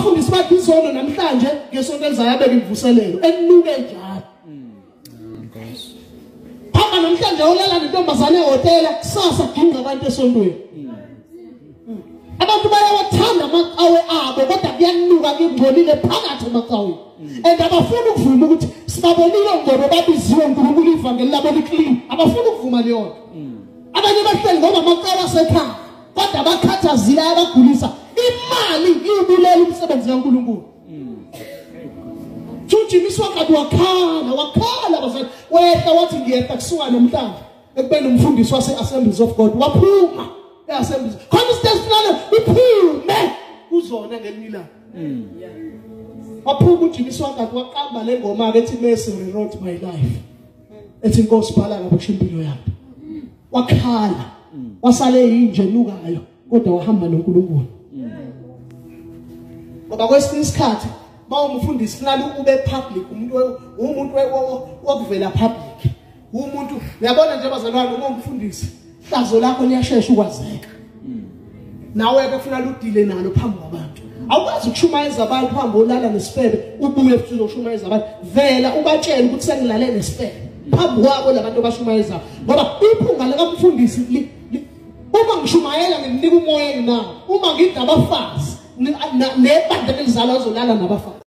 Abafundisi badla izono namhlanje, ngesonto elizayo abeke imvuselelo enuke njalo. Hamba namhlanje olala nentombazane ehhotela, kusasa ginqa abantu esontweni. Abantu bayawathanda amaqhawe abo, kodwa kuyanuka, kungcolile phakathi emaqhaweni. And abafuni ukuvuma ukuthi sibabonile ngoba babiziwe uNkulunkulu, ivangeli labo li-clean. Abafuni ukuvuma leyo nto. Abanye bahleli ngoba amaqhawe asekhaya, kodwa abakhathazile, ayabagulisa. Imali iwubulela umsebenzi kaNkulunkulu. UJimmy Swaggart wakhala, wakhala bazali. Wehla wathi ngiyehla kusuka namhlanje ekubeni umfundisi wase-Assemblies of God. Waphuma e-Assemblies. Khona izinto ezifanele uphume kuzona ngelinye ilanga. Waphuma uJimmy Swaggart, waqamba le ngoma-ke ethi "Mercy Rewrote My Life", ethi "Inkosi bhala kabusha impilo yami". Wakhala, wasale yinje enukayo, kodwa wahamba noNkulunkulu. Ngoba kwesinye isikhathi bawumfundisi funala ube public, umuntu wokuvela public, umuntu uyabona nje bazalwane, uma umfundisi hlazo lakho liyashesha ukwazeka, nawe ke kufanele udile nalo phambi kwabantu. Awukwazi ukushumayeza abantu phambi olala nesifebe, ubuye futhi uzoshumayeza abantu. Vela ubatshele ukuthi sengilale nesifebe phambi kwabo labantu abashumayezayo, ngoba iphunga likamfundisi uma ngishumayela nginika umoya enginawo, uma ngidla abafazi nebandla elizalwa azolala nabafazi.